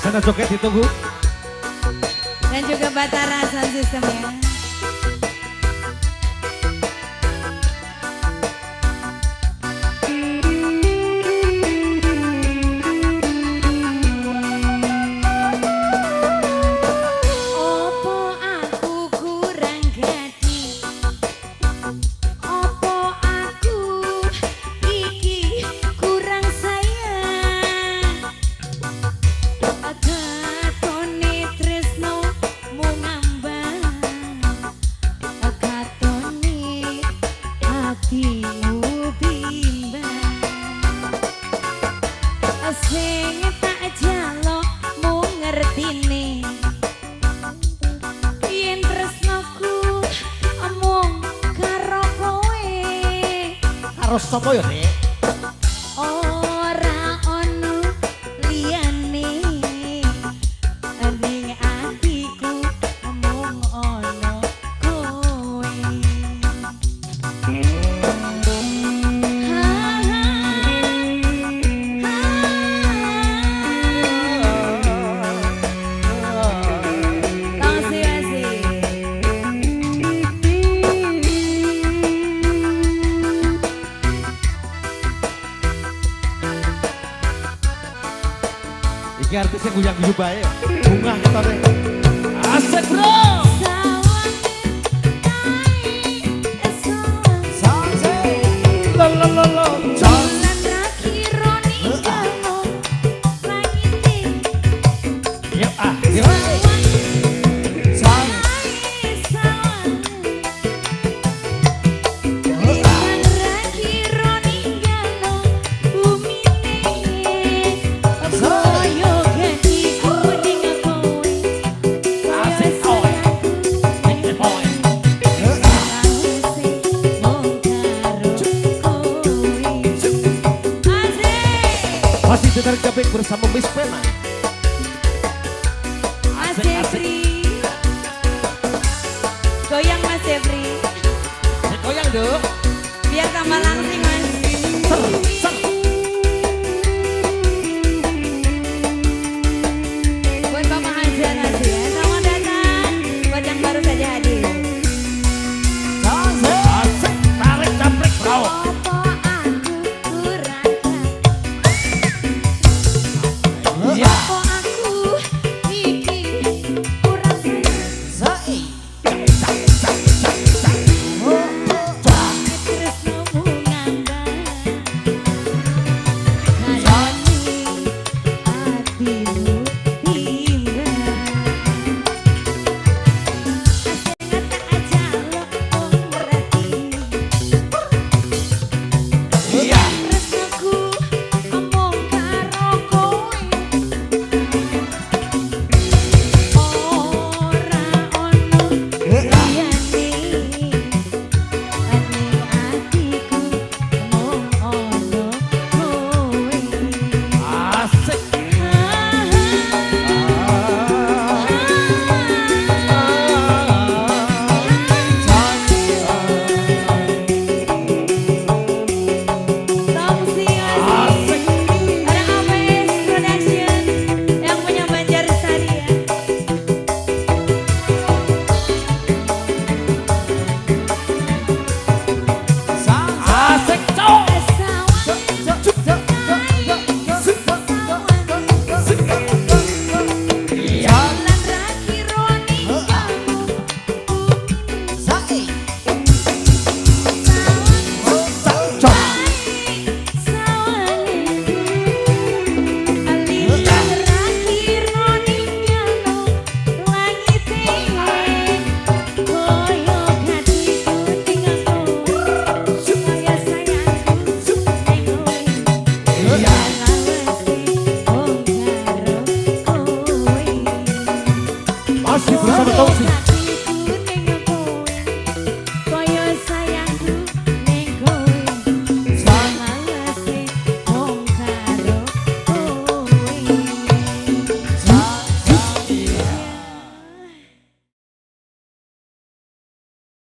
Sana joget ditunggu. Dan juga Batara Sound System ya. Opo aku kurang gadi, opo aku iki kurang sayang, katone tresno mung ngambang, katone atimu bimbang, sing tak jaluk mung ngertine yen tresnoku mung karo kowe. Karo sapa ya, Nek? Ora ono liyane, ning atiku mung ono kowe. Ha ha ha. Tongsi masih. Iki artisnya guyang-guyu bae. Bunga ketone. Asik, bro. Lo lo lo lo. Yuk ah, yuk. Asik, oi. Oi. Masih ditarik capek bersama Miss Pena. Mas Jeffrey, goyang Mas Jeffrey. Goyang dong.